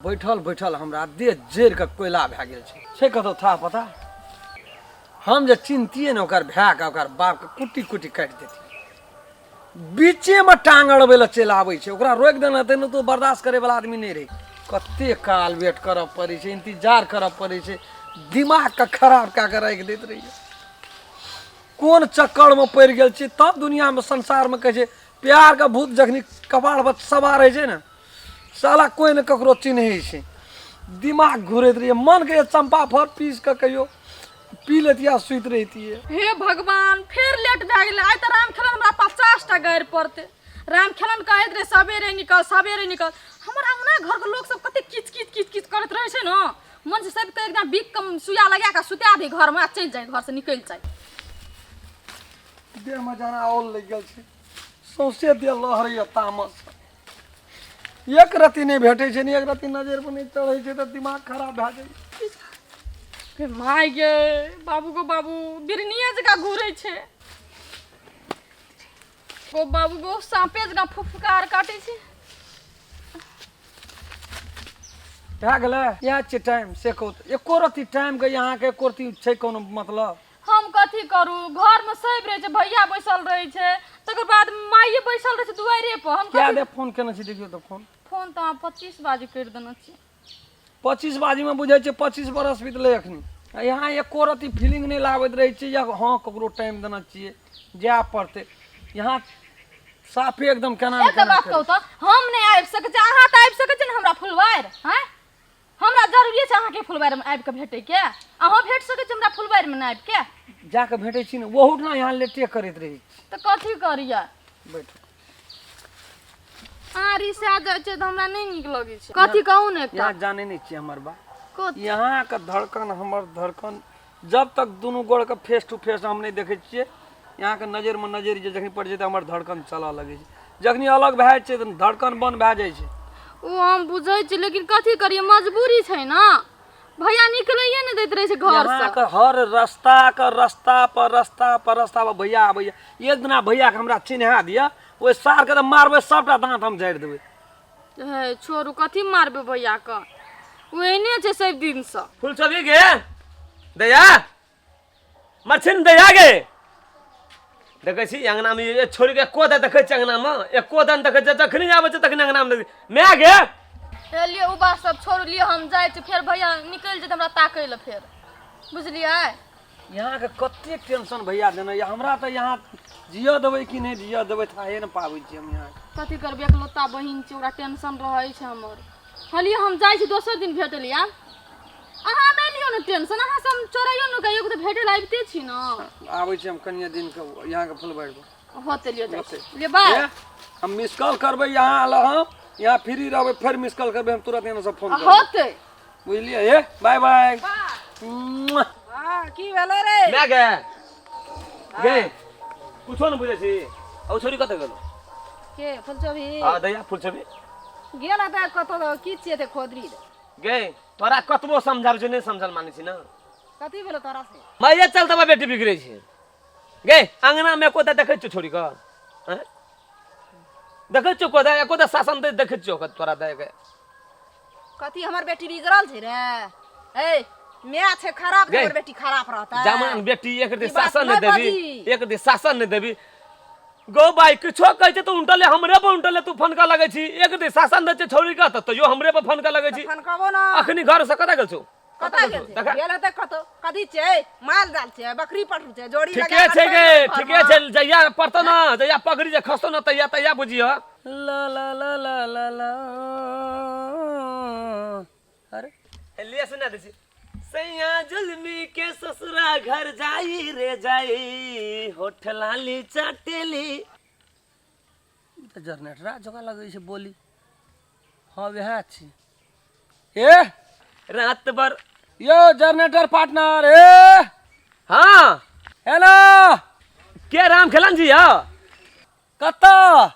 बैठल बैठल हमरा देह जरि कऽ कोयला भए गेल छै। छै कतौ था पता? हम जे चिन्हतियै ने ओकर भायके, ओकर बापके कुट्टी कुट्टी काटि देतियै। बीचेमे टांग अड़बै लए चलि आबै छै। ओकरा रोकि देने हेतै ने तऽ बर्दाश्त करैवला आदमी नहि रहै। कते काल वेट करऽ पड़ै छै, इंतजार करऽ पड़ै छै, दिमागके खराब कए कऽ राखि दैत रहैए। कोन चक्करमे पड़ि गेल छी? तब दुनिआँमे संसारमे कहै छै प्यारके भूत जखनी कपारपर सवार होइ छै ने, साला कोइ ने ककरो चिन्है छै। दिमाग घुरैत रहैए, मन कहैए चम्पा फर पीस कऽ कहियो पी लेतियै आ सुति रहितियै। हे भगवान, फेर लेट भए गेलै। आइ तऽ राम खेलन हमरा 50 टा गारि पड़तै। राम खेलन कहैत रहै सवेरे निकल, सवेरे निकल। हमर अंगना घरके लोक सब कते किच किच किच किच करैत रहै छै ने, मन छै सबके एकदम बीक कम सुइया लगा कऽ सुता दी घरमे आ चलि जाइ, घरसँ निकलि जाइ। देहमे जाना औल लागि गेल छै, सौंसे देह लहरैए तामस। एक रत्ती नहि भेटै छै ने, एक रत्ती नजरि पर नहि चढ़ै छै तऽ दिमाग खराब भए जाइ। हे my गे, बाबू गो बाबू, बिरनिये जकाँ घूरै छै गो बाबू गो, साँपे जकाँ फुफकार काटै छै। भए गेलै, इएह छै टाइम से कहू तऽ एको रत्ती टाइमके अहाँके एको रत्ती छै कोनो मतलब? हम कथी करू? घरमे सब रहै छै, भैया बैसल रहै छै, तकर बाद माइए बैसल रहै छै दुआरे पर। हम क्या दे फोन केने छी? देखियौ तऽ फोन। फोन तऽ अहाँ 25 बाजी करि देने छी। 25 बाजीमे बुझै छै 25 बरस बीतलै अखनी। यहाँ एको रत्ती फीलिंग नहि लाबैत रहै छै या हँ ककरो टाइम देना छियै, जाय पड़तै। यहाँ साफे एकदम केना ने एकटा केना बात करै। कहू तऽ, हम नहि आबि सकै छी, अहाँ तऽ आबि सकै छी ने हमरा फुलवारि? आँय, हमरा जरूरी छै अहाँके फुलवारीमे आबि कऽ भेटैके? अहाँ भेट सकै छी हमरा फुलवारीमे नहि आबि कऽ? जाके भेटै छी ने, ओहू ना यहाँ लेटे करैत रहै छी। तऽ कथी करियै? बैठू। अहाँ रिसा जाइ छियै तऽ हमरा नहि नीक लगै छै। कथी कहू ने एकटा। यहाँ जानै नहि छियै हमर बात? कथी? यहाँके धड़कन, हमर धड़कन, जब तक दुनू गोड़के फेस टू फेस हम नहि देखै छियै, यहाँके नजरिमे नजरि जे जखनी पड़ै छै तऽ हमर धड़कन चलऽ लगै छै। जखनी अलग भए जाइ छै तऽ धड़कन बन्द भए जाइ छै। ओ हम बुझै छी, लेकिन कथी करियै, मजबूरी छै ने। भैया निकलैए ने दैत रहै छै घर से। यहाँके हर रास्ताके रास्ता पर रास्ता पर रास्ता पर भैया आबैया। एक दिना भैयाके हमरा चिन्हा दिअ, ओहि सारके तऽ मारबै, सबटा दाँत हम झाड़ि देबै। हे छोड़ू, कथी मारबै भैयाके? ओ एहने छै सब दिनसँ। फूल चबी गे दैया, मरछिन दैया गे। देखै छी अंगनामे ये छोड़ि के एको दा देखै छी अंगनामे, एको दा नहि देखै छी। जखनी आबै छै तखनी अंगनामे देखै माय गे। हे लिअ, ओ बात सब छोड़ू, लिअ हम जाइ छी। फेर भैया निकलि जेतै हमरा ताकै लए फेर, बुझलियै? यहाँके कतेक टेंशन भैया देने यऽ हमरा तऽ। यहाँ जियऽ देबै कि नहि जियऽ देबै, थाहे नहि पाबै छी हम यहाँ। कथी करबै, एकलौता बहिन छै, ओकरा टेंशन रहै छै हमर। हलियै, हम जाइ छी, दोसर दिन भेट लिअ। अहाँ नहि लियौ ने टेंशन। अहाँ सब चोराइयो ने कहियो तऽ भेटै लए आबिते छी ने। आबै छी हम कनिये दिनके यहाँके फुलबाड़ि पर। होते, लियौ, जाइ छी, लिअ, बाय। ए, हम मिस कॉल करबै यहाँ ल, हम यहाँ फ्री रहबै, फेर मिस कॉल करबै, हम तुरंत यहाँ से फोन करबै। होते। बुझलियै? ए बाय बाय। मुआ। हँ, की भेलो रे? माय गे, गे कुछो नहि बुझै छी। आ ओ छोरी कतऽ गेलो? के, फुलचोभी? हँ दैया, फुलछोबी। गेल हेतै कतौ, की छियै ते खोदरी रे? गे, तोरा कतबो समझाबै छै नहि समझल मानै छी ने। कथी भेलो तोरा से? माइये चलते बा बेटी बिगड़ै छै गे। अंगना मे एको दा देखै छियौ छोरी के? आँय? देखै छियौ कोदा एको दा शासन दै देखै छियौ ओकर तोरा दै के? कथी हमर बेटी बिगड़ल छै रे? ए माय छै खराब तऽ गे। हमर बेटी खराब रहतै? जमान बेटी एक दिन ई बात शासन नहि नहि देबी, बाजी। एक दिन शासन नहि देबी गौ बाई। किछो कहै छै तऽ उल्टले हमरे पर उल्टले तू फनका लगै छी। एक दिन शासन दै छै छौरी के तऽ तैयो हमरे पर फनका लगै छी। फनकबो ना। अखनी घर से कतऽ गेल छौ? कतऽ गेल छै? देखा। गेल हेतै कतौ। कथी छै, माल जाल छै, बकरी पटरू छै, जोड़ी ठीके लगा कऽ छै गे। छोड़ि देबै ठीके घरमे। छै, जहिया पड़तौ ने, जहिया पगड़ी जे खसतौ ने, तहिया तहिया बुझिह। ला ला ला ला ला ला, अरे लिए सुना दै छी। सैया जुलमी के ससुरा घर जाई रे जाई, होठ लाली चाटेली। ई तऽ जनरेटरा जकाँ लगै छै बोली। हँ, वएह छी। ए रात भर यौ जनरेटर पार्टनर, ए। हाँ। हेलो। के, राम खेलन जी यौ? कतऽ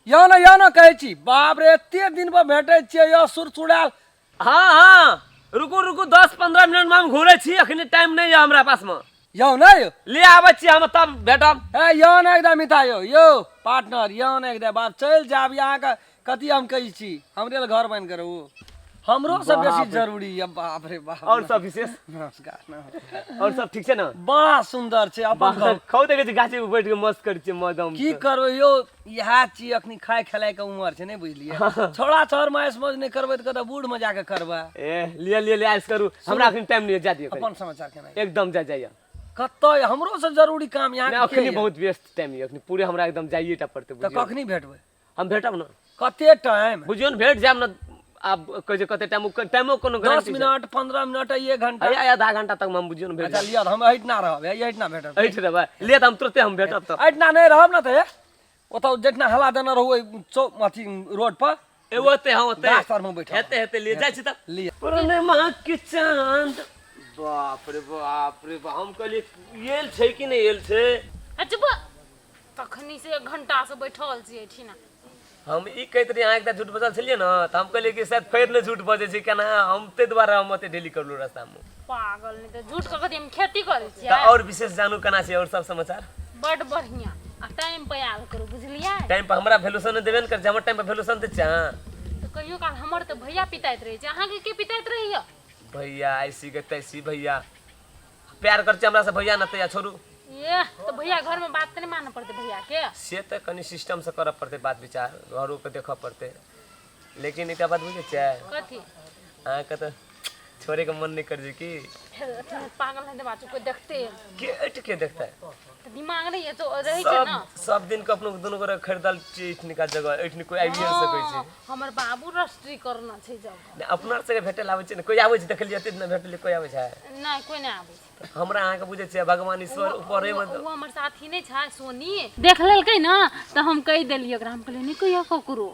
यौ ने, यौ ने कहै छी। बाप रे, एते दिन पर भेटै छियै यौ, सुरसुड़ायल। हाँ हाँ, रुकू रुकू, 10-15 मिनट में हम घूरे छी। अखनी टाइम नहीं है हमरा पास में। यौ ने यौ। ले आबै छी हम, तब भेटब। ए यौ ने एकदम मिता यौ, यौ पार्टनर यौ ने एकदम। बाप चलि जायब अहाँके, कथी हम कहै छी, हमरे लए घर बनि कऽ रहू। हमरो से बेसी जरूरी है। बाप रे बाप। और सब विशेष? नमस्कार, नमस्कार। और सब ठीक छै ने? बड़ा सुंदर छै अपन कहू। खाउ, देखै छी गाछी में बैठ के मस्त करै छियै मौज। की करबै यौ, इएह चीज अखनी खाय खेलाय के उमर छै, नहि बुझलियै? छोड़ा छर माइस मौज नहि करबै तऽ कतऽ बूढ़ में जाके करबै। ए लिअ लिअ लिअ, ऐश करू, हमरा अखन टाइम नहीं जा दियौ। अपन समाचार केना? एकदम जा जाइए। कतऽ हमरो से जरूरी काम यहाँ नहि के अखनी यऽ? बहुत व्यस्त टाइम यऽ अखनी पूरे, हमरा एकदम जाइए टा पड़तै। तऽ बुझियौ कखनी भेटबै? हम भेटब ने। कते टाइम? बुझियौ ने भेट जायब ने। आब कहै छै कते टाइम, टाइमो कोनो 10 गारंटी छै? मिनट, 15 मिनट, एक घंटा। हैया आधा घंटा तक हम बुझियौ ने भेट अच्छा जायब। लिअ, हम एहिठिना रहब, एहिठिना भेटब। एहिठ रहबै? लिअ तऽ हम तुरते हम भेटब तऽ। एहिठिना नहि रहब ने तऽ ओतऽ जेठना हला देने रहू ओहि चौ अथी रोड पर। ए ओते, हाँ ओते। गाछ तरमे बैठब। हेतै हेतै, लिए जाइ छी तऽ। लिअ। पूर्णिमा के चांद, बाप रे बाप रे बाप, हम कहलियै एल छै कि नहि एल छै। अच्छा तखनी से एक घंटा से बैठल छी एहिठिना। हम ई कहैत रहियै, अहाँ एकटा झूठ बजल छलियै ने, तऽ हम कहलियै कि शायद फेर नहि झूठ बजै छै केना हम, ताहि दुआरे हम ओते डेली करलहुँ रस्तामे। पागल, नहि तऽ झूठ कऽ कथी हम खेती करै छियै? तऽ आओर विशेष जानू केना छै, आओर सब समाचार? बड बढ़िया। आ टाइम पर आयल करू, बुझलियै? टाइम पर हमरा वैल्यूशन देबे ने करै छै, हमर टाइम पर वैल्यूशन दै छै अहाँ? तऽ कहियो काल हमर तऽ भैया पिताइत रहै छै, अहाँके के पिताइत रहैया? भैया ऐसी के तैसी, भैया प्यार कर छै हमरा से भैया न, तैया छोड़ू। ए तऽ भैया घरमे बात तऽ नहि मानऽ पड़तै भैया के? से तऽ कनि सिस्टम से करऽ पड़तै, बात विचार घरो के देखऽ पड़तै, लेकिन एकटा बात बुझै छियै? कथी? अहाँके तऽ छोड़े के मन नहि करै छै की? फेर अथी पागल नहीं बात, कोई देखते। के एट के देखतै? तऽ दिमाग नहीं है तो रहै छै ने। सब सब दिन के अपनो दुनू गोरे खरीदल छी एठिनका जगह, एठिन कोई आबिए नहि सकै छै। हाँ, हमर बाबू रजिस्ट्री करना छै जगह। नहि, अपना सबके भेटै लए आबै छै ने कोई? आबै छै देखलियै एते दिना भेटलै, कोई आबै छै? नहि, कोई नहि आबै छै। हमरा अहाँके बुझै छियै भगवान ईश्वर ऊपरे मे। ओ हमर साथी नहि छै सोनी, देख लेलकै ने तऽ हम कहि देलियै ओकरा, हम कहलियै नहि कहियो ककरो।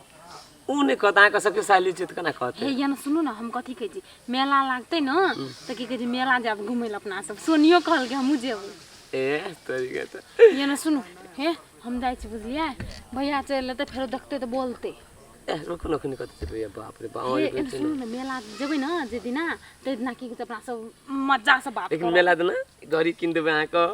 ओ नहि कहत, अहाँके सबके साली छै तऽ केना कहतै? हे ये ने सुनू ने, हम कथी कहै छी, मेला लागतै ने तऽ की कहै छै, मेला जायब घुमै लए अपना सब। सोनियो कहलकै हमहूँ जेबै। ए तोरी के तऽ। ये ने सुनू, हे हम जाइ छी, बुझलियै? भैया चलि एतै, फेरो देखतै तऽ बोलतै। ए रुकू ने, एखन कतऽ जेबै? बाप रे बाप। हे एने सुनू ने, मेला जेबै ने जे दिना, ताहि दिना की कहै छै, अपना सब मजासँ बात लेकिन करब। मेला दिना घड़ी कीन देबै अहाँके,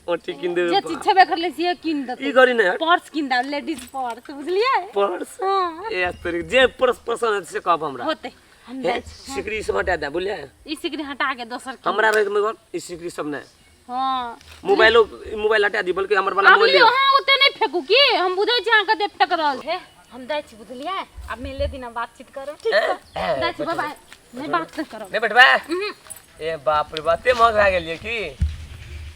औंठी कीन देबै। जे चीज छेबे करले से कीन देतै। ई घड़ी नहि। पर्स कीन देब, लेडीज पर्स, बुझलियै? पर्स? हाँ। ए तोरी जे पर्स पसंद हेतै से कहब हमरा। होतै, हम हे जाइ छी। सिकरी सब हटा दे, बुझलियै? ई सिकरी हटा के दोसर कीन। हमरा रहैत मोबाइल, ई सिकरी सब नहि। हाँ। मोबाइलो मोबाइल हटा दी, बल्कि हमर वाला आब मोबाइल लियौ। लिअ। अहाँ ओते नहि फेकू की, हम बुझै छी अहाँ कते फेक रहल छै। हम जाइ छी, बुझलियै? आब मेले दिना बातचीत करब, ठीक छै? ए, जाइ छी, बाय बाय। नहि बात नहि करब। नहि बैठबै? ए बाप रे बाप, एते महग भए गेलियै की?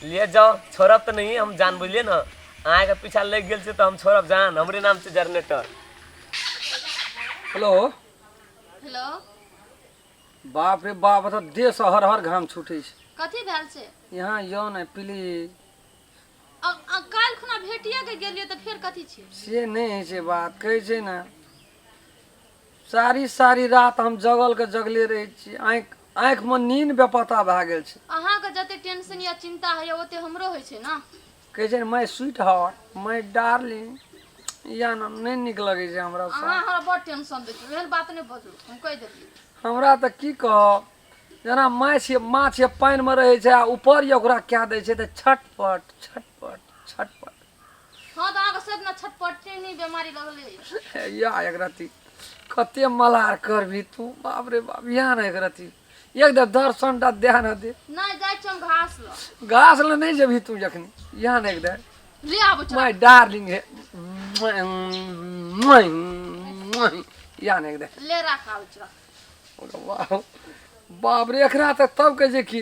लिए जाओ, छोड़ब तऽ नहीं हम जान, बुझलियै ने? अहाँके पीछा लागि गेल छै तऽ हम छोड़ब जान? हमरे नाम छै जनरेटर। हेलो। हेलो। बाप रे बाप, तऽ देह से हर हर घाम छूटै छै। कथी भेल छै? यहाँ यौ ने प्लीज। काल्हि खुना भेटिए के गेलियै तऽ फेर कथी छै? से नहि होइ छै बात, कहै छै ने सारी सारी रात हम जगल के जगले रहै छी, आँखि आँखिमे नीन बेपता भए गेल छै। अहाँके जते टेंशन या चिंता होइए ओते हमरो होइ छै ने। कहै छै ने माय स्वीट हार्ट, माय डार्लिंग, या ने नहि नीक लगै छै हमरा सब। अहाँ हमरा बड़ टेंशन दै छी, एहन बात नहि बजू, हम कहि देलियै। हमरा तऽ की कहब, जेना माछ माछ पानिमे रहै छै आ ऊपर ये ओकरा कए दै छै तऽ छटपट छटपट छटपट। हाँ तऽ अहाँके सब ने छटपटी बीमारी लगले अछि। या एक रत्ती कते मलार करबी तू, बाप रे बाप। या ने एक रत्ती एक दे दर्शन टा दे न दे। नहि जाइ छी हम घास लऽ। घास लए नहि जेबही तू जखनी, या ने एक दे। ले आबू चल। माय डार्लिंग हे, या ने एक दे। ले राख, आबू चल। वाह, बाप रे, एकरा तऽ तब कहै छै कि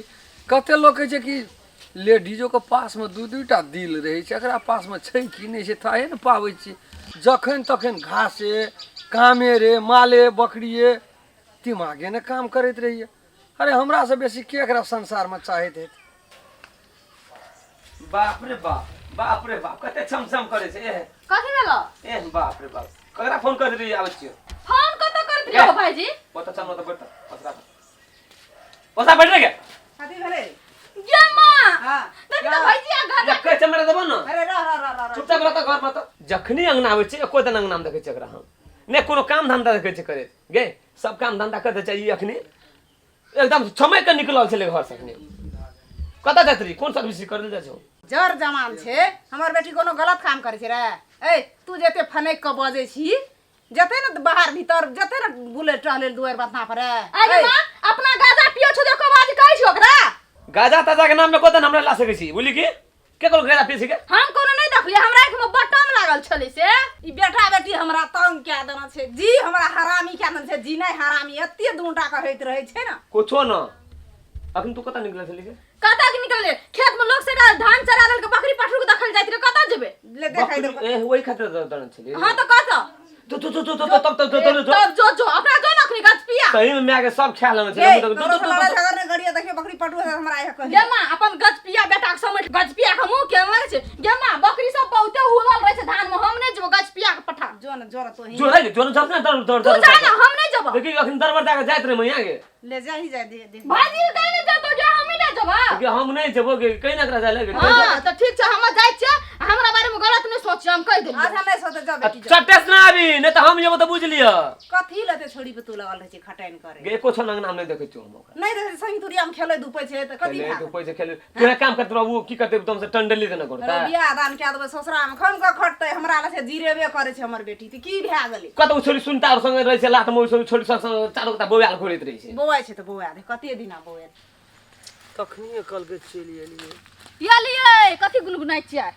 कते लोक कहै छै कि लेडीजोके पासमे दू दूटा दिल रहै छै, एकरा पासमे छै कि नहि छै ताहे ने पाबै छी। जखन तखन घासे कामे रे माले बकरिए दिमागे ने काम करैत रहैए। अरे हमरासँ बेसी के एकरा संसारमे चाहैत हेतै? बाप रे बाप, बाप रे बाप, कते छमछम करै छै। एह कथी भेलो? एह बाप रे बाप, ककरा फोन कर रही? आबै छियो। फोन कतऽ करैत रहियो भाईजी? ओतऽ चल, ओतऽ बैठ, ओतऽ ओतऽ बैठ रे गे। कथी भेलै? गे माँ। हाँ। देखी तऽ भाईजी आ घर। जक्कै चमड़ा देबो ने। अरे रह रह रह रह। चुपचाप रहता घर में। तऽ जखनी अंगना आबै छै एको दिन अंगना में देखै छै एकरा हम नहि, कोनो काम धंधा देखै छै करैत गे? सब काम धंधा कर दै छै। ई अखनी एकदम समय के निकलल छलै घर से। अखनी कतऽ जाइत रही? कोन सर्विस करै लए जाइ छौ? जर जमान छै, हमर बेटी कोनो गलत काम करै छै रे? ए तू जते फनकि कऽ बजै छी जते ने बाहर भीतर जते ने बुले टहले दुआर बतना पर अरे माँ अपना गाजा पियो छो देखो बाज कहै छो ओकरा गाजा ताजा के नाम में कोतन हमरा ला सकै छी बुझली की के कोनो गाजा पी सके हम कोनो नहीं देखलियै हमरा आँखि में बटम लागल छलै से ई बेटा बेटी हमरा तंग कए देना छै जी हमरा हरामी कए देना छै जी नहि हरामी एते दूटा कहैत रहै छै ने कुछो न अखन तू कतऽ निकलल छली के कतऽ के निकलले खेत में लोग से धान चरा देलकै बकरी पठरू के देखल जाइत रहे कतऽ जेबै ले देखै दे ए वही खातिर दौड़ल छली हां तऽ कतऽ तो तो तो तो तो तब तब तो तो तब जो जो अपना जो नखनी गाछ पिया सही में माय के सब ख्याल में ए छले तोरो से लड़ाई झगड़ नहि करियो देखियो बकरी पटू है हमरा यहाँ कही गे माँ अपन गज पिया बेटा के समझ गज पिया के मुंह केहन लगै छै गे माँ बकरी सब बहुते हुलल रहै छै धान में हम नहि जेबो गज पिया के पठा जो न जो न तोही जो है जो न जब ना दौड़ दौड़ तू जा ना हम नहि जेबो देखी अखन दरबार जाके जाइत रहे मैया के ले जा ही जा दे दे भाईजी के कहीं नहि जेबो गे हम ही नहि जेबो कि हम नहीं जेबो के कहीं ना करा जाए लगे हां तऽ ठीक छै हम जाइ छियै आ हमरा बारे में गलत नहि सोचियो हम कहि देलियै अच्छा नहि सोते जा बेटी जा चटेस ना आबी नहीं तो हम जेबो तो बुझ लियो कथी लेते छोड़ी पे तू लगल रहै छै खटैन करे गे एको छन अंगना हम नहीं देखै छियो हम ओकरा नहि देखै छै संगी तुरिया में खेलै धूपै छै तऽ कथी खेले भए धूपै छै खेले तोरा काम करत रहो वो की करते एकदम से टंडली देना करता बियाह दान कए देबै ससुरा में खन कऽ खटतै हमरा लग छै जीरेबे करै छै हमर बेटी तऽ की भए गेलै कत ओ छोरी सुनता और संगे रहै छै लात में ओ छोरी सब संग चारो गोटा बौआल घुरैत रहै छै बौआइ छै तऽ बौआ दे कते दिना बौआ तखनिए कहलकै चलि एलियै या लियै कथी गुनगुनाइ छियै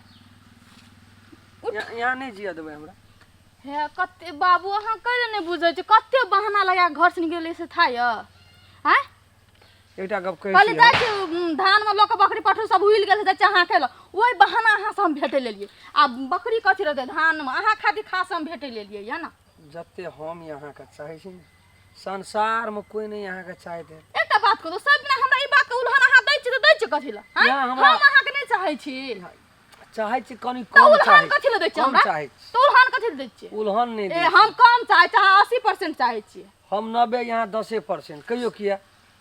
यहाँ नहि जियऽ देबै हमरा हे कते बाबू अहाँ कैले नहि बुझै छियै कते बहाना लगा कऽ घरसँ निकललियै से था यऽ आँय एकटा गप कहै कहली छी जाइ छी धान में लऽ कऽ बकरी पठरू सब हुइल गेल जाइ छै अहाँ खेलऽ ओहि बहाना अहाँ से हम भेटै लेलियै आ बकरी कथी रहतै धान में अहाँ खातिर खास हम भेटै लेलियै यऽ ने जते हम अहाँके चाहै छी ने संसारमे कोइ नहि अहाँके चाहैत हैत एकटा बात कहू सब दिना हमरा ई बात के उलहन अहाँ दै छी तऽ दै छी कथी लए आँय? ना, हमरा- हम अहाँके नहि चाहै छी चाहै छी कनि तऽ कम उलहन चाहै कथी लए दै छी कम हमरा चाहै छी तऽ उलहन कथी लए दै छियै उलहन नहि ए दै हम कम चाहै छी अहाँ 80% चाहै छियै हम 90 यहाँ 10% कहियो किया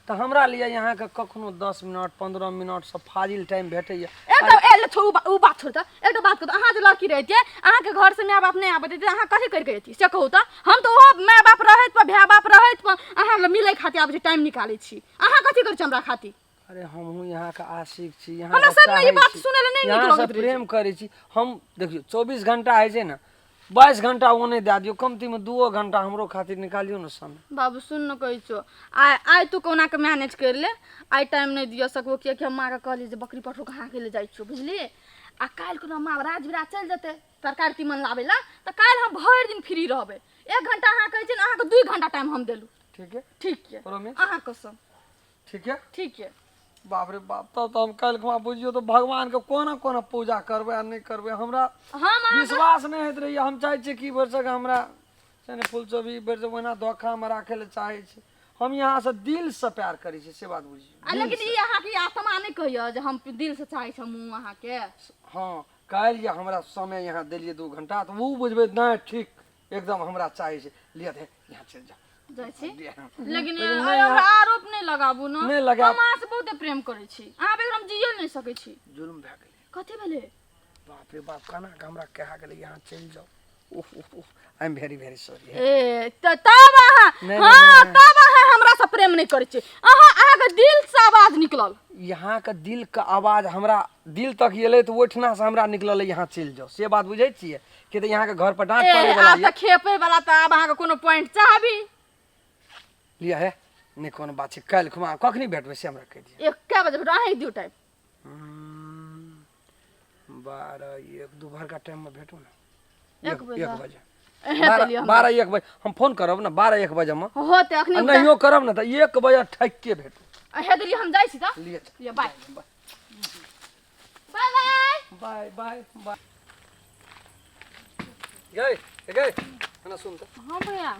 तऽ हमरा लिए अहाँके कखनो 10 मिनट 15 मिनटसँ फाजिल टाइम भेटैए। एकटा ए ले छोड़ू, उ बात छोड़ तऽ एकटा बात कहू, अहाँ जे लड़की रहितियै, अहाँके घर से माय बाप नहि आबैत रहितै, अहाँ कथी करि के अयतियै से कहू तऽ? हम तऽ ओहो माय बाप रहैत पर, भाय बाप रहैत पर अहाँ लग मिलै खातिर आबै छी, टाइम निकालै छी। अहाँ कथी करै छी हमरा खातिर? अरे हमहूँ यहाँके आशिक छी। हमरा यहाँके सबमे ई चाहै बात छी, सुनै लए नहि नीक यहाँसँ लगैत रहै छै। प्रेम करै छी हम। देखियौ, 24 घंटा होइ छै ने, 22 घंटा ओ नहि दए दियौ, कमतीमे 2 घंटा हमरो खातिर निकालियौ ने समय। बाबू सुन न, कहै छियौ, आइ आइ तू कहुना के मैनेज करि ले। आइ टाइम नहि दिअ सकबो, किएकि हम माँके कहलियै जे बकरी पठू कऽ हाँकै लए जाइ छियौ, बुझलियै? आ काल्हि कोनो माँ राजविराज चलि जेतै तरकारी तीमन लाबै लए, तऽ काल्हि हम भरि दिन फ्री रहबै। 1 घंटा अहाँ कहै छियै ने, अहाँके 2 घंटा टाइम हम देलहुँ। ठीक है। ठीक यऽ। प्रॉमिस? अहाँ कसम। ठीक है। ठीक यऽ। बाप रे बाप, तब तऽ हम काल्हि खुमा बुझियौ तऽ भगवानके कोना कोना पूजा करबै आ नहि करबै। हमरा हम अहाँके विश्वास नहि होइत रहैए। हम चाहै छियै कि भरिसक हमरा से नहि फुलचोभी भरिसक ओहिना धोखामे राखै लए चाहै छै। हम यहाँसँ दिलसँ प्यार करै छी, से बात बुझियौ। आ लेकिन ई अहाँके ई आत्मा नहि कहैए जे हम दिलसँ चाहै छी हमहूँ अहाँके। हँ, काल्हि जे हमरा समय यहाँ देलियै 2 घंटा, तऽ ओ बुझबै नहि, ठीक एकदम हमरा चाहै छै। लिअ दे, यहाँ चलि जाउ। जाइ छी। लिअ। लेकिन लेकिन आइ नहि हमरा आरोप नहि लगाबू ने। नहि लगायब। हम अहाँ से बहुते प्रेम करै छी, अहाँ बगैर हम जियो नहि सकै छी। जुल्म भए गेलै। कथी भेलै? बाप रे बाप, केना कऽ हमरा कहा गेलै यहाँ चलि जाउ। ओह ओह ओह, I am very very sorry. ए तऽ तब अहाँ नहि, हँ नहि। तब अहाँ हमरा से प्रेम नहि करै छी। अहाँ अहाँके दिल से आवाज निकलल। यहाँके दिलके आवाज हमरा दिल तक एलै तऽ ओहिठिनासँ हमरा निकलल यहाँ चलि जाउ, से बात बुझै छियै कि? तऽ यहाँके घर पर डाँट ए पड़ै वाला। आब तऽ खेपै वाला तऽ आब अहाँके कोनो पॉइंट चाहबी। लिअ हे, नहि कोनो बात छै। काल्हि खुमा कखनी भेटबै से हमरा कहि दिअ। एक कए बजे भेटब? अहीं दियौ टाइम। 12 1 दुपहरका टाइममे भेटू ने। एक एक बजे। 1 बजे। हेतै 12 लिअ। 12 1 बजे हम फोन करब ने, 12 1 बजेमे। होतै अखनी। आ नहियो करब ने तऽ 1 बजे ठकिके भेटू। हे दिल्ली, हम जाइ छी तऽ। लिअ। लिअ, बाय बाय बाय। बाय बाय बाय। गई गई एना सुन तऽ। हाँ भैया।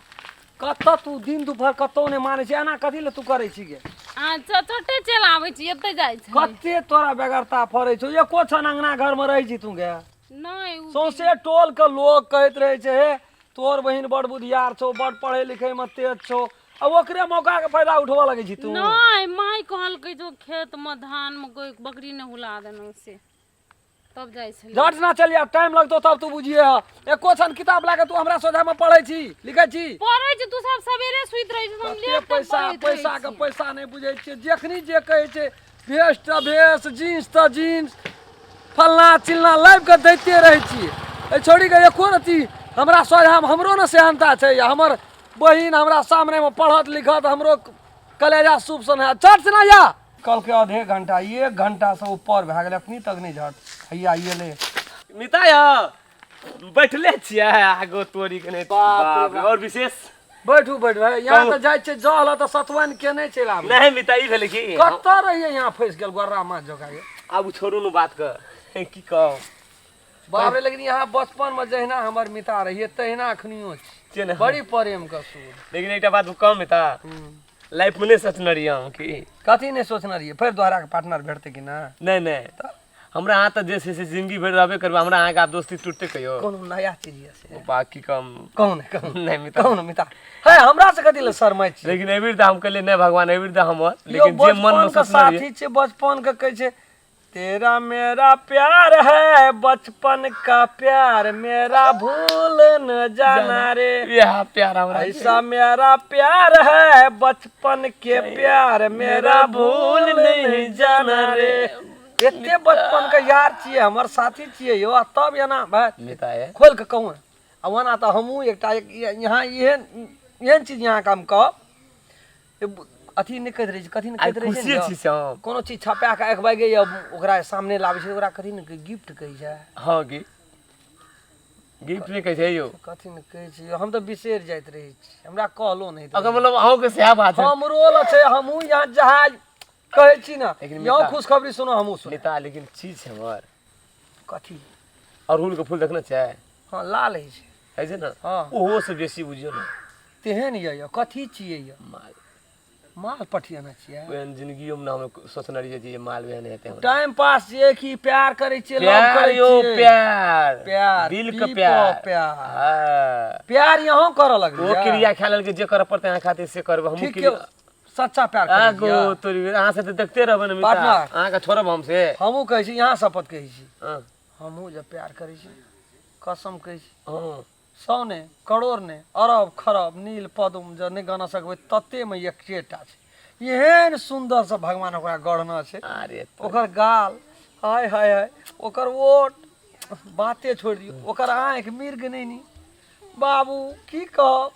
कतऽ तू दिन दुपहर कतौ नहि मानै छी, एना कथी लए तू करै छी गे? आ चोटे चलि आबै छी, एतै जाइ छै। कते तोरा बेगरता फरै छौ? एको क्षण अंगना घरमे रहै छी तू गे? नहि सौंसे टोल के लोग कहैत रहै छै, हे तोर बहिन बड़ बुधियार छौ, बड़ पढ़ै लिखै मे तेज छौ, आ ओकरे मौका के फायदा उठबऽ लगै छी तू। नहि, माय कहलकै जो खेत मे धान मे कोई बकरी नहि हुला देना, से तब जाइ छलै। झट ना चलि आ, टाइम लगतौ तब तू बुझिए। एको क्षण किताब ला के तू हमरा सोझा में पढ़ै छी, लिखै छी? पढ़ै छी। तू सब सवेरे सुति रहै छी, हम कते लेट तक पैसा पढ़ैत रहै पैसा के छी। पैसा नहि बुझै छियै। जखनी जे कहै छै भेष तऽ भेष, जींस तऽ जींस, फलना चिलना लाबि कऽ दैते रहै छियै। एहि छौड़ीके एको रत्ती हमरा सोझामे हमरो ने सेहनता छै। हमर बहिन हमरा सामनेमे पढ़त लिखत, हमरो कलेजा सूप सन हैत। चट से ना या कहलकै आधे घंटा, एक घंटासँ ऊपर भए गेलै, अखनी तक नहि झट हैया एलै। मिता यौ, बैठले छियै आगो तोरी के नहि। बाप रे बाप रे, और विशेष? बैठू बैठू है, यहाँ तऽ जाइ छियै जल तऽ सतुआनि केने चलि आबै। नहि मिता, ई भेलै कि कतऽ रहियै यहाँ फँसि गेल गोर्रा माछ जकाँ ये। आब छोड़ू ने बात के, की कहब। बाप रे, लेकिन यहाँ बचपन में जहिना हमर मिता रहियै तहिना अखनियो छी। छियै ने? बड़ी प्रेम के सूद। लेकिन एकटा बात कम मिता, लाइफ में नहि सोचने रहियै हम कि कथी नहि सोचने रहियै? फेर दोहरा के पार्टनर भेटतै कि ना? नहि नहि, हमरा अहाँ तऽ जे छै से जिंदगी भरि रहबे करबै। हमरा अहाँके आब दोस्ती टूटते कहियो? कोनो नया चीज यऽ से? बाकी कम। कहू ने, कहू। नहि मिता। कहू ने मिता, है हमरा से कथी लए शरमाइ छी? लेकिन एहिबेर तऽ हम कहलियै नहि भगवान, एहिबेर तऽ हमर यौ, लेकिन जे मन मे बचपन के सोचने रहियै साथी छै, बचपन के कहै छै तेरा मेरा प्यार है, बचपन का प्यार मेरा भूल न जाना रे। इएह प्यार हमरा ऐसा मेरा प्यार है, बचपन के प्यार मेरा भूल नहीं जाना रे। एते बचपन के यार छियै, हमर साथी छियै यौ, आ तब एना भाय? मिता है। खोल के कहू। आ ओना तऽ हमहूँ एकटा यहाँ एहन एहन चीज यहाँ हम कहब, अथी नहि कहैत रहै छै, कथी नहि आइ कहैत रहै छै खुशिये ने? छी से हम। कोनो चीज छपा कऽ एकबाइगे ओकरा सामने लाबै छै, ओकरा कथी ने गिफ्ट कहै छै? हँ, की गिफ्ट नहि कहै छै यौ? कथी ने कहै छै, हम तऽ बिसरि जाइत रहै छी, हमरा कहलो नहि। अगर मतलब अहूँके सएह बात छै? हमरो लग छै, हमहूँ यहाँ जहाज कहै छी ने। लेकिन यौ, खुशखबरी सुनो, हमहूँ सुनो। नेता, लेकिन चीज छै हमर। कथी? अड़हुल के फूल देखने छै? हँ, लाल होइ छै। है छै ने? हँ। ओहो से बेसी बुझियौ ने। तेहन यऽ कथी छियै यऽ? माल। माल पठियाना छियै? ओहन जिंदगियोमे ने हम सोचने रहियै जे माल ओहन हेतै हमरा। टाइम पास छियै कि प्यार करै छियै, लव प्यार करै यौ? छियै? प्यार। प्यार, दिल के पी प्यार। प प्यार। हाँ। प्यार यहाँ करऽ ओ लगलियै? क्रिया खा लेलकै, जे करऽ पड़तै अहाँ खातिर से करबै हमहूँ। ठीक क्रिया यौ, सच्चा प्यार करै आगो छियै? तोरी, अहाँ से तऽ देखते रहबै ने मिता। पार्टनर। अहाँके छोड़ब हम से? हमहूँ कहै छी, यहाँ शपथ कहै छी। हाँ। हमहूँ जब प्यार करै छी, कसम कहै छी, हाँ। सौ ने करोड़ ने अरब खरब नील पदुम जँ नहि गना सकबै ततेमे एकेटा छै। एहन सुन्दरसँ भगवान ओकरा गढ़ना छै। अरे, ओकर गाल, हाय हाय हाय, ओकर ओठ, बाते छोड़ि दियौ, ओकर आँखि मिर्ग नैनी, बाबू की कहब,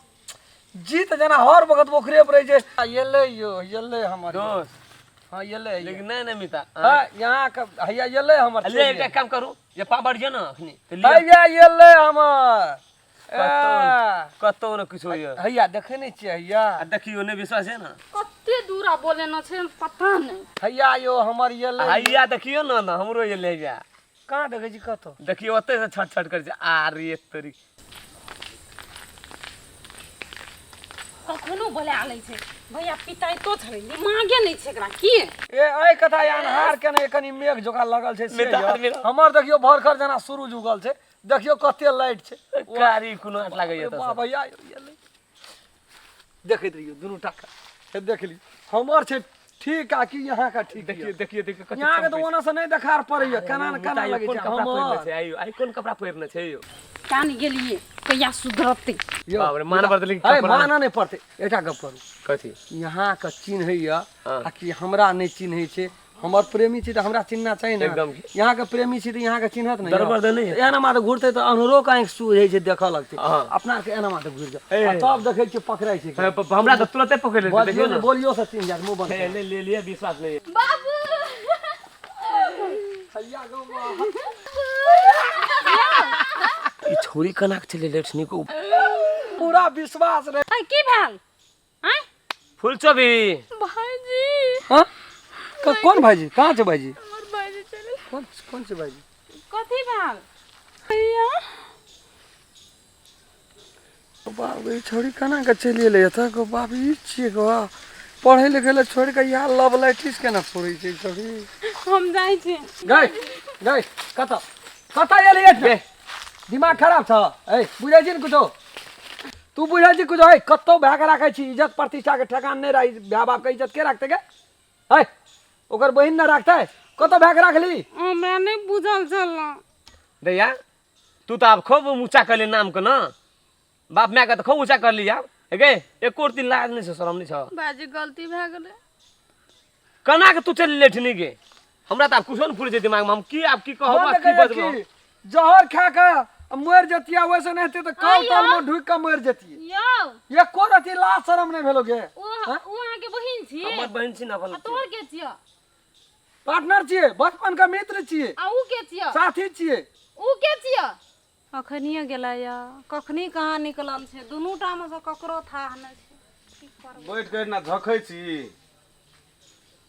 जीत जेना हर वक्त ओकरे पर रहै छै। आ एलै यौ, एलै हमर यौ। दोस्त। हँ, एलै। लेकिन नहि नहि मिता। हँ, यहाँ के हैया एलै हमर। ले। चलि एकटा काम करू जे पापड़ जे ने अखनी तऽ लिअ। हैया एलै हमर ए, कतौ ने किछो यऽ। हैया देखै नहि छियै हैया? आ देखियौ, नहि विश्वास है ने। कते दूरा बोलेना छै पता नहि। हैया यौ, हमर एलै। हैया देखियौ ने, ने हमरो एलै हैया। कहाँ देखै छी, कतौ? देखियौ, ओतै से छट छट करै छै। आ रे तोरी। कखनो बोला लै छै भैया, पिताइतो छलै, दिमागे नहि छै एकरा की। ए, एहि कथा अन्हार केने कनि मेघ जोका लगल छै से। मिता, यऽ। मिता। हमर देखियौ, भरखर जेना सूरज उगल छै, देखियौ कते लाइट छै। कारी कोनो आँट लागैया। अरे बाप, भैया यौ, एलै। देखैत रहियौ दुनू टाका हे, देख ली हमर छै ठीक आ कि यहाँ का ठीक? देखियौ देखियौ देखियौ कते यहाँ के तऽ चमकै छै। ओना से नहि देखार पड़ैया, केना ने केना मिता, लगै कोन छै कपड़ा पहिरने हमर। छै आइयो? आइ कोन कपड़ा पहिरने छै यौ? कान गेलिए कहिया सुधरतै? यौ, बाप रे, मानऽ पड़तै लेकिन है कपड़ा। मानऽ नहि पड़तै, एकटा गप करू। कथी? यहाँ के चिन्हैया हाँ। आ कि हमरा नहि चिन्है छै? हमर प्रेमी छी तऽ हमरा चिन्हना चाही ने। एकदम। यहाँ के प्रेमी छी तऽ यहाँ के चिन्हत नहि? दरबर दे नहि। एना मात्र घुरतै तऽ अन्हरो के आँखि सूझै छै, देखऽ लगतै। हाँ। अपना के एना मात्र घुरि जाउ ए। आ तब देखै छियै पकड़ै छै। हे, हमरा तऽ तुरते पकड़ि लेतै, बजियौ देखियौ ने ने। बोलियो से चिन्ह जायत, मुँह बंद हे, करू। ले ले लिअ, विश्वास नहि। बाबू। हैया गौ बा। ई छोरी केना के छलै लेठनी को? पूरा विश्वास रहे। आइ की भेल आँय? फूल चोभी। भाईजी। हाँ, कौन भाईजी? कहाँ छै भाईजी? हमर भाईजी चले। कौन कौन छै भाईजी? कथी भेल भैया? बाप रे, छोड़ी केना के चलि एलै एतऽ गो? बाप, ई छियै गो, पढ़ै लिखै लए छोड़ि कऽ इएह लव लाइटिस केना छोड़ै छै छोड़ी? हम जाइ छी। गई गई, कतऽ कतऽ एलै एठमे? दिमाग खराब छ? ए, बुझै छी ने कुछो तू? बुझै छी कुछो? है, कतौ भए के राखै छी, इज्जत प्रतिष्ठाके ठेकान नहि रही। भाय बापके इज्जत के राखतै गे? है, ओकर बहिन ने राखतै? कतौ भए के राखली? हमरा नहि बुझल छल। दैया, तू तऽ आब खूब ऊँचा कर नाम के न, बाप माय के तऽ खूब ऊँचा कर ली आब। हे गे, एको दिन लाज नहि छौ, शरम नहि छौ? भाईजी, गलती भए गेलै। केना के तू चलि लेठनी गे? हमरा तऽ आब कुछो नहि फुरै छै दिमागमे, हम की आब की कहब आ बंद की करियै बजबौ। की जहर खा के आ मरि जतियै ओइसे नहि हेतै तऽ कल तल मे ढुकि कऽ मरि जतियै। यौ, एको रति लाज शरम नहि भेलो गे। ओ ओ अहाँके बहिन छी? हमर बहिन छी ने अपन। आ तोहर के छियौ? पार्टनर छियै, बचपन के मित्र छियै। आ ऊ के छियौ? साथी छियै। ऊ के छियौ? अखनिए गेलैया, कखनी कहाँ निकलल छै, दुनू टामे सँ ककरो थाह नहि छै। बैठ के ना झखै छी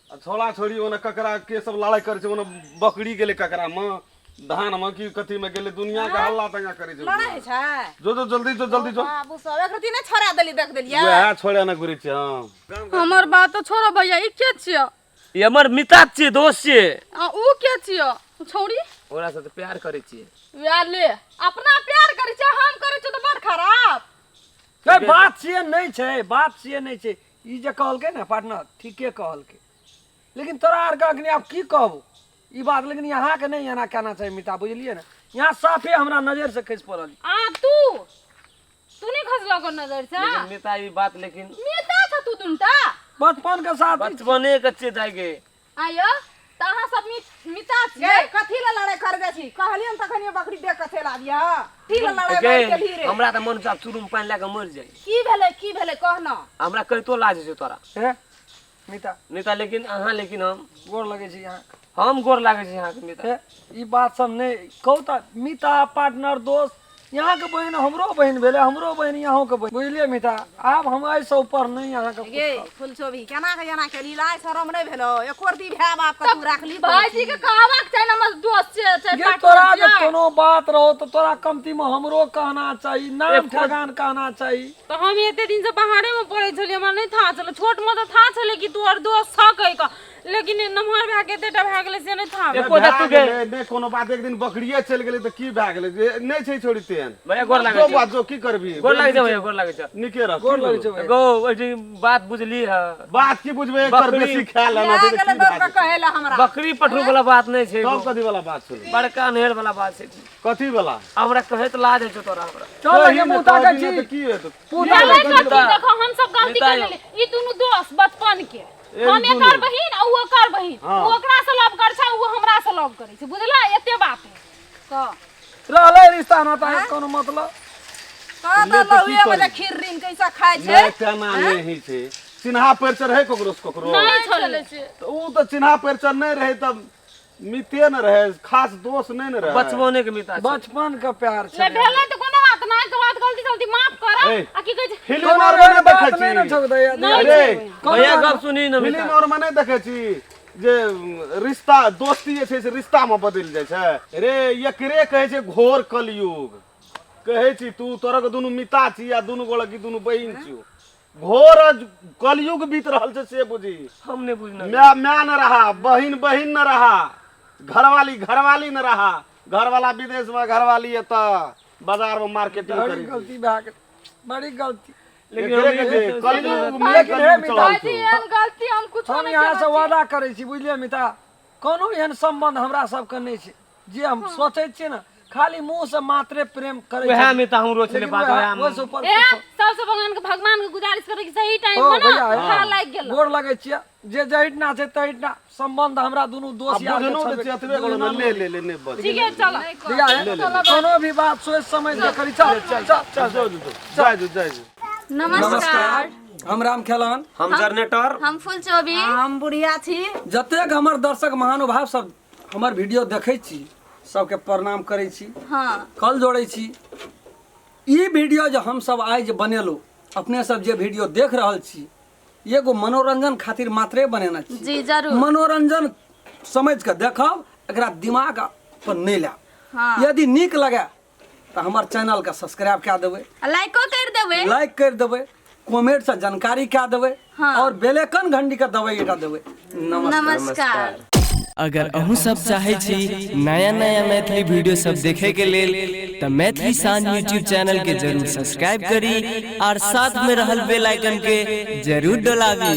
आ छोड़ा छोड़ी ओने ककरा के सब लड़ाई करै छै, ओने बकरी गेलै ककरा मे धान मे की कथी मे गेलै, दुनिया के हल्ला दंगा करै छै। लड़ाई होइ छै? जो जो जल्दी जो, जल्दी जो। बाबू सब एक रति नहि छोड़ा देली, देख देलियै। वएह छोड़े ने घुरै छै। हाँ, हमर बात तो छोड़ो भैया, ई के छियौ? ई हमर मिता छियै, दोस्त छियै। आ ऊ के छियौ छौड़ी? ओकरा से तऽ प्यार करै छियै। वएह ले अपना प्यार करै छै, हम करै छियै तऽ बड़ खराब। नहीं, बात से नहीं छै, बात से नहीं छै। ई जे कहलकै ने पार्टनर, ठीके कहलकै, लेकिन तोरा आरके अखनी आब की कहबो ई बात, लेकिन यहाँके नहीं एना कहना चाही मिता, बुझलियै ने? यहाँ साफे हमरा नजर से खसि पड़ल। आ तू तू नहीं खसलो को नजर से? लेकिन मिता ई बात, लेकिन मिता छ तू दुनटा? बचपन के साथ। बचपने के छियै दाइ गे। आयो तऽ अहाँ सब मिता छियै? गे, कथी लए लड़ाई कर जाइ छी? कहलियन तखनिये बकरी देख कऽ चलि आबियह। कथी लए लड़ाई गे, मारि केलही रे? हमरा तऽ मन छै आब चुरुम पानि लए कऽ मरि जाइ। की भेलै, की भेलै, कह न। हमरा कहितो लाज होइ छै तोरा। हे मिता। मिता, लेकिन अहाँ, लेकिन हम गोर लगै छी अहाँ। हम गोर लागै छी अहाँके मिता। हे, ई बात सब नहि कहू तऽ मिता, पार्टनर, दोस्त, यहाँके बहिन हमरो बहिन भेलै, हमरो बहिन यहाँके बहिन, बुझलियै मिता? आब हम एहिसँ ऊपर नहि अहाँके गे फुलचोभी, केना के एना केली? लाज शरम नहि भेलौ एको रति? भाय बाप के तू राखली? भाईजी के कहबाक चाही ने, हमर दोस्त छै, चाहे गे पार्टनर तोरा जे छियै। कोनो बात रहो तऽ तोरा कमती मे हमरो कहना चाही, नाम ठेकान कहना चाही। तऽ हम एते दिन से बाहरे में पढ़ै छलियै, हमरा नहि था छलै। छोट में तऽ था छलै कि तोहर दोस्त छ कहि कऽ, लेकिन नमहर भए के एतेटा भए गेलै से नहि था। एको दा तू भए गे। गेलै, नहि कोनो बात, एक दिन बकरिए चलि गेलै तऽ की भए गेलै? जे नहि छै छोड़ी तेहन। भैया गोर लागै जो छै। बात जो, की करबी? गोर लागै छै भैया, गोर लागै छै। नीके रह। गोर लगै छै भैया। गो ओहि दिन बात बुझली है? बात की बुझबै, एक पर बकरी- बेसी खाय लेना भए छै तऽ गेलै की दौड़ भए कऽ जेतै? कहै लए हमरा। बकरी पठरू वाला बात नहि छै। तब कथी वाला बात छलै? बड़का नहर वाला बात छै। कथी वाला? हमरा कहैत लाज होइ छौ तोरा हमरा। चल लगे कही ने, मुँह ताकै कहबी ने छी। तऽ की हेतौ? मुँह ताकै भेलै छी। कथी? देखो, हम सब गलती मिता कर यौ। लेली। ई दुनू दोस्त बचपन के, ए, हम ई दुनू। एकर बहिन आ ऊ ओकर बहिन। हाँ। ऊ ओकरा से लव कर छै, ऊ हमरा से लव करै छै, बुझला? एते बात है। कह। रहलै रिश्ता नाता के कोनो मतलब? कह ले तऽ तऽ की लहुए वाला करी? खीर रीन कैसा खाइ छै? नहि, तेना नहि होइ छै। चिन्हा परिचय रहै ककरो से ककरो? नहि छलै। तऽ ऊ तऽ चिन्हा परिचय नहि रहै तऽ मिते ने रहै, खास दोस्त नहि ने रहै। बचपने के मिता छै। बचपन के प्यार नहि छै। भेलै तऽ कोनो बात नहि, के बात गलती गलती माफ कर। ए। आ की कहै छै? फिल्म कोनो आर मे एहन नहि बात देखै नहि ने छी। छौ दैया। नहि अरे छै। भैया गप सुनी ने मिता। फिल्म आर मे नहि देखै छी जे रिश्ता दोस्ती जे छै से रिश्ता मे बदलि जाइ छै रे। एकरे कहै छै घोर कलयुग। कहै छी तू, तोरा के दुनू मिता छी आ दुनू गोड़ा की दुनू बहिन छियौ। घोर कलयुग बीत रहल छै से बुझी। हम नहि बुझना। माय माय न रहा, बहिन बहिन न रहा, घरवाली घरवाली न रहा। घरवाला विदेश में, घरवाली एतऽ बाजार में मार्केटिंग बड़ी करी। गलती भए गेल, बड़ी गलती। लेकिन हम एकरे कहै छै, कलयुग में लेकिन हे कलयुग मिता, चलल भाईजी छौ। एहन गलती हम कुछो हम नहि यहाँ से केने छी। वादा करै छी, बुझलियै मिता, कोनो एहन सम्बन्ध हमरा सबके नहि छै जे हम सोचै छियै ने, खाली मुँह से मात्रे प्रेम करै वएह छलियै। मिता हमरो छलै लेकिन बात, वएह वएह। ओहिसँ ऊपर ए कुछो। सबसे भगवान के भगवान के गुजारिश करे कि सही टाइम ओ में ना भैया, खा लागि गेल। गोर लगै छियै जे जहिठना छै तहिठना सम्बन्ध हमरा दुनू आ दोस्त यार के बुझनो तऽ छबे। छै एतबे गोड़ा ने, ले ले ले, नहि बच। ठीक है, चलो। भैया, कोनो भी बात सोच समझ के करी। चल चल चल। जो जो जो, जाय जो, जाय जो। नमस्कार। हम राम खेलन। हम जनरेटर। हम फुल चौबी। हम बुढ़िया छी। जतेक हमर दर्शक महानुभाव सब हमर वीडियो देखै छी, सबके प्रणाम करै छी। हाँ। कल जोड़ै छी। ई वीडियो जे हमसब आइ जे बनेलहुँ, अपने सब जे वीडियो देख रहल छी, एगो मनोरंजन खातिर मात्रे बनेने छी। जी जरूर। मनोरंजन समझ के देखब, एकरा दिमाग पर नहि लायब। हाँ। यदि नीक लगे तऽ हमर चैनलके सब्सक्राइब कए देबै, आ लाइको कर देबै, लाइक करि देबै, कमेंट से जानकारी कए देबै। हाँ। और बेल आइकन घंटी के दबाइटा देबै। नमस्कार। नमस्कार। अगर अहूँ सब चाहै छी नया नया मैथिली वीडियो सब देखे के लेल तऽ मैथिली शान यूट्यूब चैनल के जरूर सब्सक्राइब करी और साथ में रहल बेल आइकन के जरूर डोलाबी।